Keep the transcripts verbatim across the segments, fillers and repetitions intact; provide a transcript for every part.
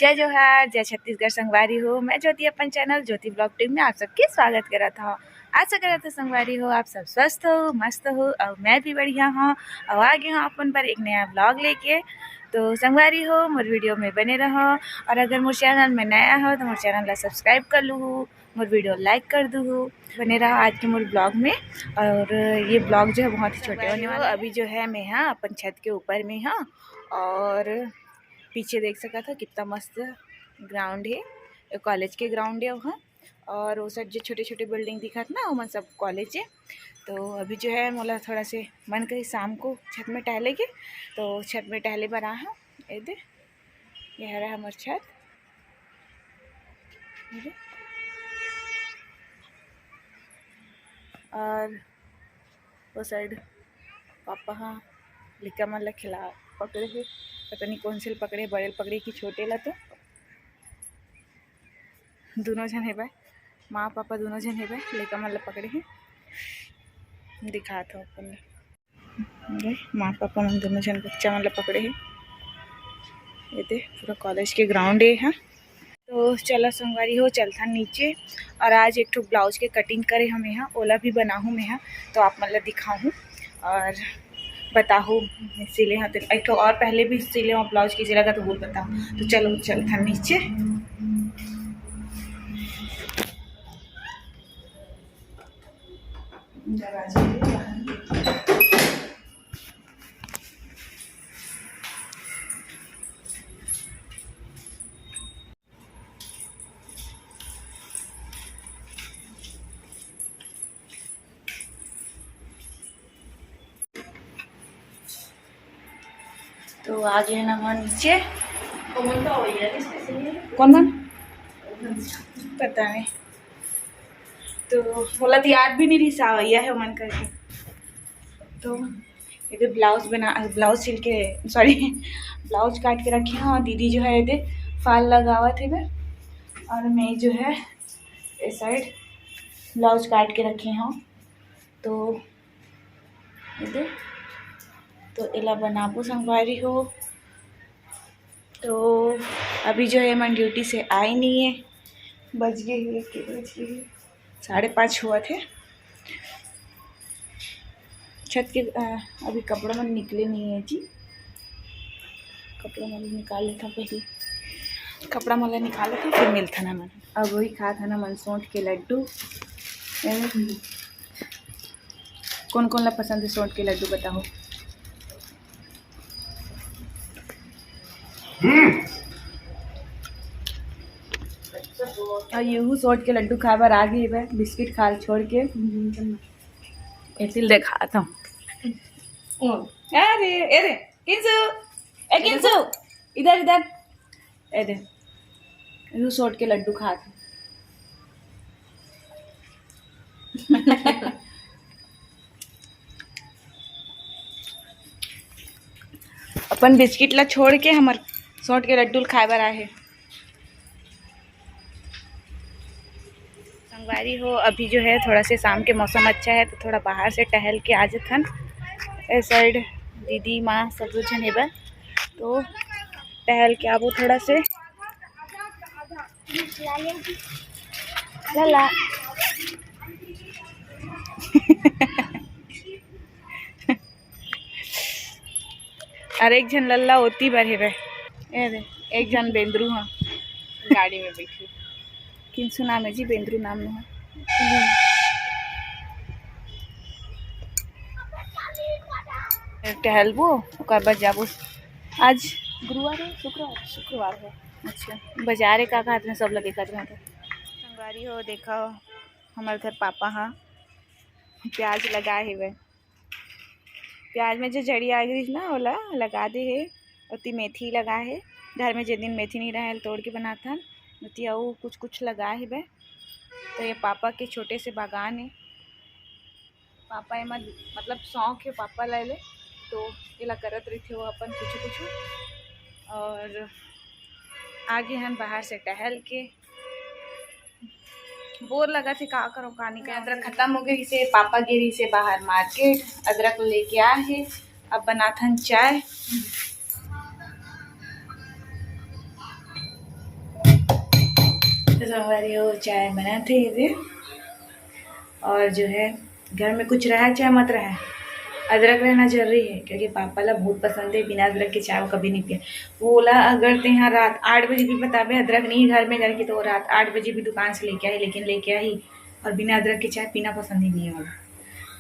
जय जोहार, जय छत्तीसगढ़ संगवारी हो। मैं ज्योति अपन चैनल ज्योति ब्लॉग टीम में आप सबके स्वागत करत हव। आशा करत हव संगवारी हो आप सब स्वस्थ हो, मस्त हो और मैं भी बढ़िया हूँ और आ गए हूँ अपन पर एक नया ब्लॉग लेके। तो संगवारी हो मोर वीडियो में बने रहो और अगर मोर चैनल में नया हो तो मोर चैनल ला सब्सक्राइब कर लूहू, मोर वीडियो लाइक कर दूहू। बने रहो आज के मोर ब्लॉग में। और ये ब्लॉग जो है बहुत ही छोटे होने वाला है। अभी जो है मैं हाँ अपन छत के ऊपर में हाँ और पीछे देख सकत हो कितना मस्त ग्राउंड है, कॉलेज के ग्राउंड है वहाँ। और वो साइड जो छोटे छोटे बिल्डिंग दिखत ना ओमन सब कॉलेज है। तो अभी जो है मोला थोड़ा से मन कही शाम को छत में टहले के, तो छत में टहले बर आहा। ये दे, ये हरा हमर छत। ये दे। और वो साइड पापा हा लइका मन ला खिला पकड़े हे, पता नहीं कौन से ल पकड़े, बड़े ल पकड़े कि छोटे ला। तो दोनों झन हेबे, माँ पापा दोनों झन हेबे, लइका मन ला पकड़े हे। दिखात हो अपन ला। अरे, माँ पापा मन दोनों झन बच्चा मन ला पकड़े हे। ये दे, पूरा कॉलेज के ग्राउंड ए हा। तो चला संगवारी हो, चलथन नीचे और आज एक ठो ब्लाउज के कटिंग करे हमें हा, ओला भी बनाहूँ मैं हा, तो आप मन ला दिखाहूँ और बताहूँ सिले हा। तो एक ठो और पहले भी सिले हो ब्लाउज के, जेला का तो बोल बताहूँ। तो चलो चलथन नीचे। तो आ गए ना हम नीचे। कौन मन? पता नहीं। तो बोला तो याद भी नहीं रही सावैया है मन करके। तो ये ब्लाउज बना, ब्लाउज सिल के, सॉरी, ब्लाउज काट के रखे हैं और दीदी जो है ये फाल लगावत हे बे, और मैं जो है इस साइड ब्लाउज काट के रखे हूँ। तो ये दे, तो एला बनाबो संगवारी हो। तो अभी जो है मन ड्यूटी से आए नहीं है, बज गए हे, के बज गए हे, साढ़े पाँच हुआ थे। छत के अ, अभी कपड़ा मन निकले नहीं है जी, कपड़ा मन निकाल लेता पहले, कपड़ा मन निकाल लेता फिर मिलता ना मन। अब वही खात है ना मन सौंठ के लड्डू। ए, कौन कौन ला पसंद है सौंठ के लड्डू बताओ। और यहू सौंठ के लड्डू खाए बर आ गई बे, बिस्किट खा छोड़ के। एतिल देखा था। अरे, ए रे, किंसु, ए किंसु, इधर, इधर। ए दे, यू सौंठ के लड्डू खात हे। अपन बिस्किट ला छोड़ के हमर सौंठ के लड्डू ल खाए बर आए हे। संगवारी हो, अभी जो है थोड़ा से शाम के मौसम अच्छा है तो थोड़ा बाहर से टहल के आ जथन। ए साइड दीदी माँ सब झन हेबे, तो टहल के आबो थोड़ा से। लला। अरे एक झन लल्ला ओती बर हेबे। ए दे, एक झन बेंदरू हा गाड़ी में बैठी। किंसु नाम है जी, बेंदरू नाम नहीं है। टहलबो, ओकर बाद जाबो। आज गुरुवार है, शुक्रवार, शुक्रवार है। अच्छा, बाजार है, का खात में सब लगे खात में तो। संगवारी हो, देखा हमारे घर पापा हा प्याज लगा हेबे। प्याज में जो जड़ी आ गई ना, ओला लगा दे हे। ओती मेथी लगा हे। घर में जे दिन मेथी नहीं रहे, तोड़ के बनाथन। ओती अउ कुछ कुछ लगा हेबे। तो ये पापा के छोटे से बागान है। पापा एमा मतलब शौक है पापा ला ले, तो एला करत रहिथे वो अपन कुछ कुछ। और आगे हम बाहर से टहल के बोर लगा थे, का करो का नहीं करो। अदरक खत्म हो गई से, पापा गे रही से बाहर मार्केट, अदरक लेके आ है। अब बनाथन चाय। तो हमारे वो चाय बनाथे ये, और जो है घर में कुछ रहा चाहे मत रहा, अदरक रहना जरूरी है, क्योंकि पापा ला बहुत पसंद है, बिना अदरक के चाय वो कभी नहीं पिया। वो ओला अगर तेहा रात आठ बजे भी बताबे अदरक नहीं घर में करके, तो वो रात आठ बजे भी दुकान से लेके आही, लेकिन लेके आही। और बिना अदरक के चाय पीना पसंद ही नहीं है ओला।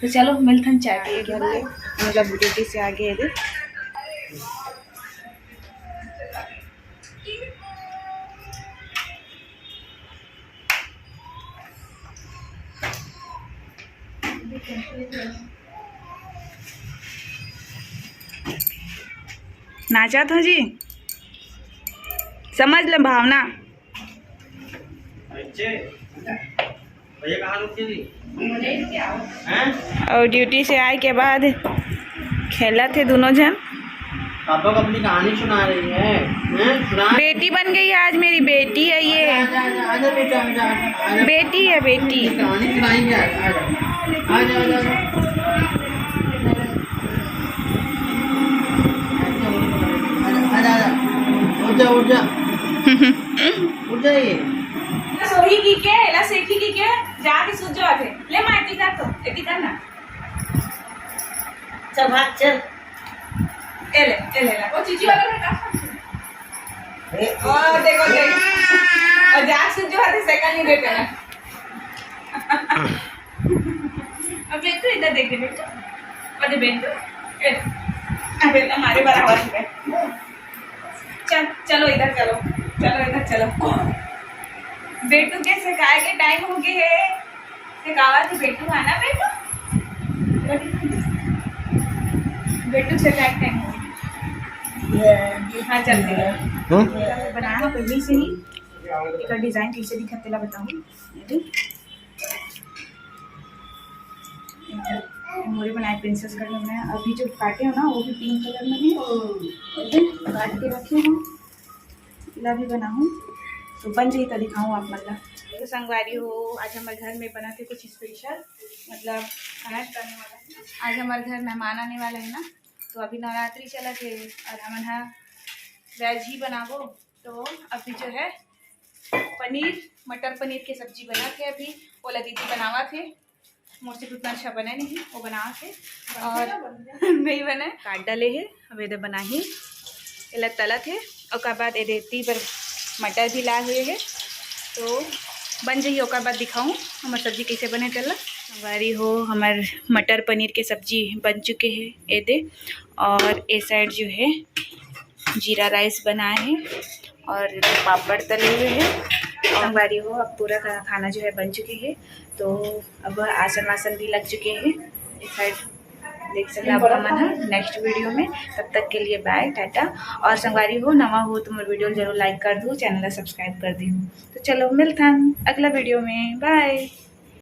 तो चलो मिलथन चाय पी के। मतलब ड्यूटी से आगे ये दे। नाचत हो जी, समझ ले भावना। भैया कहाँ रुके जी? हैं? और ड्यूटी से आए के बाद खेलत हे दोनों झन। पापा को अपनी कहानी सुना रही है, हैं? सुना। बेटी बन गई है आज मेरी, बेटी है ये। आजा, आजा, आजा बेटा, आजा, आजा, आजा। बेटी है, बेटी। कहानी सुनाएंगे आज, आजा। आजा, आजा, आजा। आजा, आजा, आजा। उठ जा, उठ जा। उठ जाइए। सोही की के, एला सेखी की के, जाके सूत जाओ आथे। ले माँ, एती कर तो, एती कर ना। चल भाग, चल। ए ले, ए ले ला। वो चीची वाला में का? ए। ओ, देखो, देखो। और जाके सूत जाओ आथे, सेकंड नहीं देते ना। अब बेटू इधर देखे, बेटू। अरे बेटू, ए, अबे हमारे बराबर ही है। चल, चलो इधर चलो, चलो इधर चलो। बेटू के सिखाए के टाइम हो गए है। सिखावा तो बेटू आना बेटू। बेटू सिखाए के टाइम हो गए। हाँ, चलते हैं। हम्म? बनाना पहले से ही। एक डिजाइन कैसे दिखा तेला बताऊँ। मोरे बनाए प्रिंसेस कट में बनाया। अभी जो काटे हो ना, वो भी पिंक कलर में है। काट के रखे हूँ, इला भी बनाऊँ, तो बन जाई तो दिखाऊँ आप मन ला। तो संगवारी हो, आज हमारे घर में बना थे कुछ स्पेशल, मतलब खाना करने वाला है। आज हमारे घर मेहमान आने वाला है ना, तो अभी नवरात्रि चलत है और हमन हा वेज ही बनाबो। तो अभी जो है पनीर, मटर पनीर के सब्जी बना थे अभी, ओला दीदी बनावा थे, मोर से उतना अच्छा बना नहीं, वो बनावा थे और नहीं बना। काट डाले है, अब एदे बनाही, एला तलत है, ओकर बाद एदे ती बर मटर भी लाए हुए है, तो बन जाही, ओकर बाद दिखाऊँ हमर सब्जी कैसे बने तेला। संगवारी हो, हमर मटर पनीर के सब्जी बन चुके है एदे, और ए साइड जो है जीरा राइस बनाए हैं और पापड़ तले हुए हैं। संगवारी हो, अब पूरा खा-, खाना जो है बन चुके हैं, तो अब आसन वासन भी लग चुके हैं। इस साइड देख सकते आप मन है नेक्स्ट वीडियो में। तब तक के लिए बाय, टाटा। और संगवारी हो, नवा हो तो मोर वीडियो जरूर लाइक कर दू, चैनल ला सब्सक्राइब कर दू। तो चलो मिलथन अगला वीडियो में, बाय।